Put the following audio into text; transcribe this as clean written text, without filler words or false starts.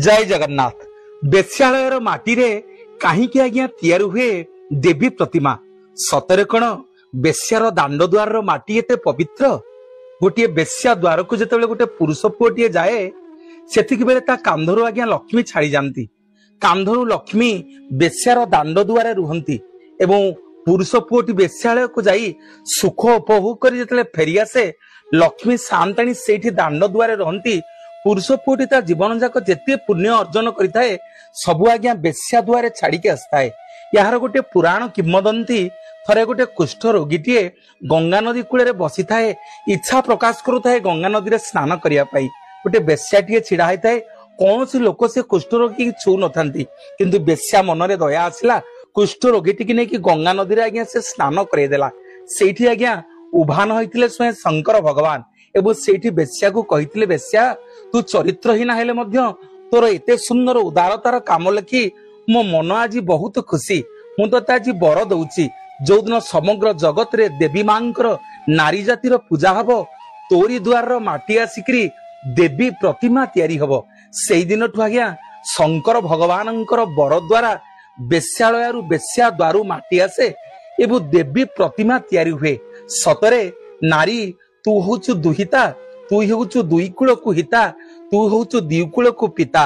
ଜୟ ଜଗନ୍ନାଥ। ବେଶ୍ୟାଳୟର ମାଟିରେ କାହିଁକି ଆଜ୍ଞା ତିଆରି ହୁଏ ଦେବୀ ପ୍ରତିମା? ସତରେ କଣ ବେଶ୍ୟାର ଦାଣ୍ଡ ଦ୍ୱାରର ମାଟି ଏତେ ପବିତ୍ର? ଗୋଟିଏ ବେଶ୍ୟା ଦ୍ୱାରକୁ ଯେତେବେଳେ ଗୋଟେ ପୁରୁଷ ପୁଅଟିଏ ଯାଏ, ସେତିକି ବେଳେ ତା କାନ୍ଧରୁ ଆଜ୍ଞା ଲକ୍ଷ୍ମୀ ଛାଡି ଯାଆନ୍ତି। କାନ୍ଧରୁ ଲକ୍ଷ୍ମୀ ବେଶ୍ୟାର ଦାଣ୍ଡ ଦୁଆରେ ରୁହନ୍ତି ଏବଂ ପୁରୁଷ ପୁଅଟି ବେଶ୍ୟାଳୟକୁ ଯାଇ ସୁଖ ଉପଭୋଗ କରି ଯେତେବେଳେ ଫେରିଆସେ, ଲକ୍ଷ୍ମୀ ସାଆନ୍ତାଣୀ ସେଇଠି ଦାଣ୍ଡ ଦୁଆରେ ରହନ୍ତି। ପୁରୁଷ ପୁଅଟି ତା ଜୀବନ ଯାକ ଯେତେ ପୁଣ୍ୟ ଅର୍ଜନ କରିଥାଏ, ସବୁ ଆଜ୍ଞା ବେଶ୍ୟା ଦୁଆରେ ଛାଡିକି ଆସିଥାଏ। ଏହାର ଗୋଟେ ପୁରାଣ କିମ୍ବଦନ୍ତୀ। ଥରେ ଗୋଟେ କୁଷ୍ଠ ରୋଗୀଟିଏ ଗଙ୍ଗା ନଦୀ କୂଳରେ ବସିଥାଏ, ଇଚ୍ଛା ପ୍ରକାଶ କରୁଥାଏ ଗଙ୍ଗା ନଦୀରେ ସ୍ନାନ କରିବା ପାଇଁ। ଗୋଟେ ବେଶ୍ୟାଟିଏ ଛିଡା ହେଇଥାଏ। କୌଣସି ଲୋକ ସେ କୁଷ୍ଠ ରୋଗୀ ଛୁଁ ନଥାନ୍ତି, କିନ୍ତୁ ବେଶ୍ୟା ମନରେ ଦୟା ଆସିଲା, କୁଷ୍ଠ ରୋଗୀଟିକି ନେଇକି ଗଙ୍ଗା ନଦୀରେ ଆଜ୍ଞା ସେ ସ୍ନାନ କରେଇଦେଲା। ସେଇଠି ଆଜ୍ଞା ଉଭାନ ହେଇଥିଲେ ସ୍ୱୟଂ ଶଙ୍କର ଭଗବାନ ଏବଂ ସେଇଠି ବେଶ୍ୟାକୁ କହିଥିଲେ, ବେଶ୍ୟା, ତୁ ଚରିତ୍ରହୀନ ହେଲେ ମଧ୍ୟ ତୋର ଏତେ ସୁନ୍ଦର ଉଦାରତାର କାମ ଲେଖି ମୋ ମନ ଆଜି ବହୁତ ଖୁସି। ମୁଁ ତତେ ଆଜି ବର ଦଉଛି, ଯୋଉଦିନ ସମଗ୍ର ଜଗତରେ ଦେବୀ ମାଙ୍କର ନାରୀ ଜାତିର ପୂଜା ହବ, ତୋରି ଦ୍ୱାରର ମାଟି ଆସିକିରି ଦେବୀ ପ୍ରତିମା ତିଆରି ହବ। ସେଇ ଦିନଠୁ ଆଜ୍ଞା ଶଙ୍କର ଭଗବାନଙ୍କର ବର ଦ୍ୱାରା ବେଶ୍ୟାଳୟରୁ, ବେଶ୍ୟା ଦ୍ୱାରୁ ମାଟି ଆସେ ଏବଂ ଦେବୀ ପ୍ରତିମା ତିଆରି ହୁଏ। ସତରେ ନାରୀ, ତୁ ହଉଛୁ ଦୁହିତା, ତୁ ହେଉଛୁ ଦୁଇ କୂଳକୁ ହିତା, ତୁ ହଉଛୁ ଦୁଇ କୂଳକୁ ପିତା।